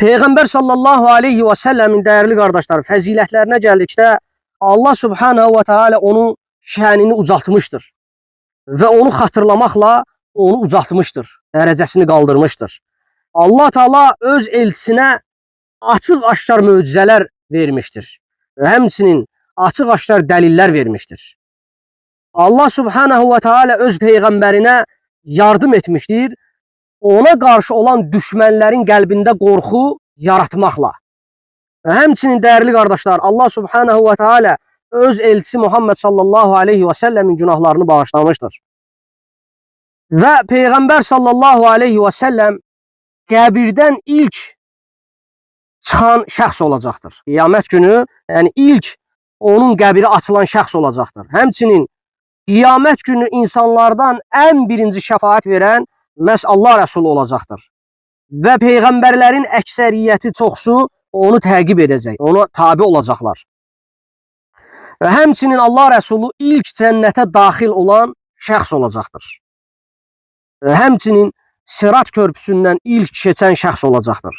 Peyğəmbər sallallahu aleyhi və səlləmin, dəyərli qardaşlar, fəzilətlərinə gəldikdə Allah subhanahu və teala onun şənini ucaltmışdır. Və onu xatırlamaqla onu ucaltmışdır, dərəcəsini qaldırmışdır. Allah Teala öz elçisinə açıq-aşkar möcüzələr vermişdir. Və həmçinin açıq-aşkar dəlillər vermişdir. Allah subhanahu və teala öz peyğəmbərinə yardım etmişdir. Ona qarşı olan düşmənlərin qəlbində qorxu yaratmaqla. Və həmçinin, dəyərli qardaşlar, Allah subhanahu və teala öz elçisi Muhammed sallallahu aleyhi və səlləmin günahlarını bağışlamışdır. Və Peyğəmbər sallallahu aleyhi və səlləm qəbirdən ilk çıxan şəxs olacaqdır. Qiyamət günü, yəni ilk onun qəbri açılan şəxs olacaqdır. Həmçinin qiyamət günü insanlardan ən birinci şəfaət verən məhz Allah Rəsulu olacaqdır. Və peyğəmbərlərin əksəriyyəti, çoxsu onu təqib edəcək, ona tabi olacaqlar. Və həmçinin Allah Rəsulu ilk cənnətə daxil olan şəxs olacaqdır. Və həmçinin Sirat körpüsündən ilk keçən şəxs olacaqdır.